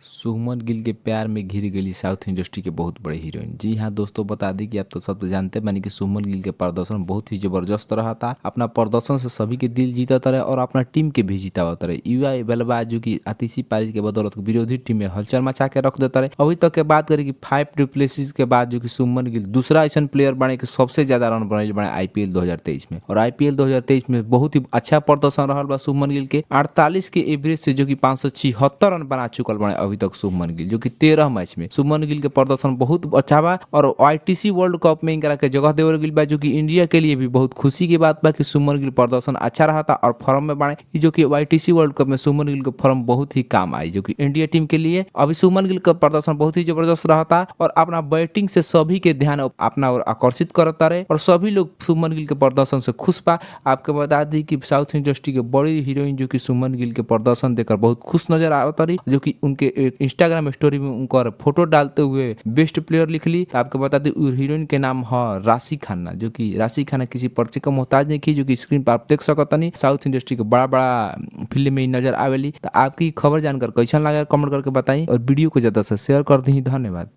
शुभमन गिल के प्यार में घिर गई साउथ इंडस्ट्री के बहुत बड़े हीरोइन। जी हाँ दोस्तों, बता दी कि आप तो सब तो जानते बानी कि शुभमन गिल के प्रदर्शन बहुत ही जबरदस्त रहा था। अपना प्रदर्शन से सभी के दिल जीतता रहे और अपना टीम के भी जीतावत रहे। युवा बल्लेबाज जो कि आतिशी पारी के बदौलत विरोधी टीम में हलचल मचा के रख देता रहे। अभी तक के बात करें कि 5 डुप्लेसिस के बाद जो कि शुभमन गिल दूसरा ऐसा प्लेयर बने कि सबसे ज्यादा रन बनल बने आईपीएल 2023 में। और आईपीएल 2023 में बहुत ही अच्छा प्रदर्शन रहा बा शुभमन गिल के। 48 के एवरेज से जो कि 576 रन बना चुकल बने अभी तक शुभमन गिल, जो कि 13 मैच में शुभमन गिल के प्रदर्शन बहुत अच्छा बा। और आईटीसी वर्ल्ड कप में इनकरा के जगह देवल गइल बा, जो कि इंडिया के लिए भी बहुत खुशी की बात बा कि शुभमन गिल प्रदर्शन अच्छा रहा था और फॉर्म में बाड़े, जो कि आईटीसी वर्ल्ड कप में शुभमन गिल के फॉर्म बहुत ही काम आई, जो कि इंडिया टीम के लिए अभी शुभमन गिल का प्रदर्शन बहुत ही जबरदस्त रहा था। और अपना बैटिंग से सभी के ध्यान अपना ओर आकर्षित करता रहे और सभी लोग शुभमन गिल के प्रदर्शन से खुश बा। आपके बता दी कि साउथ इंडस्ट्री के बड़ी हीरोइन जो कि शुभमन गिल के प्रदर्शन देखकर बहुत खुश नजर आवत रही, जो कि उनके एक इंस्टाग्राम स्टोरी में उनकर फोटो डालते हुए बेस्ट प्लेयर लिख ली। आपके बता दी हीरोइन के नाम है राशि खन्ना, जो कि राशि खन्ना किसी परिचय का मोहताज नहीं की, जो कि स्क्रीन पर आप देख सकतनी। साउथ इंडस्ट्री के बड़ा बड़ा फिल्म में नजर आवेली। तो आपकी खबर जानकर कैसन लगा कमेंट करके बताई और वीडियो को ज्यादा से शेयर कर दी। धन्यवाद।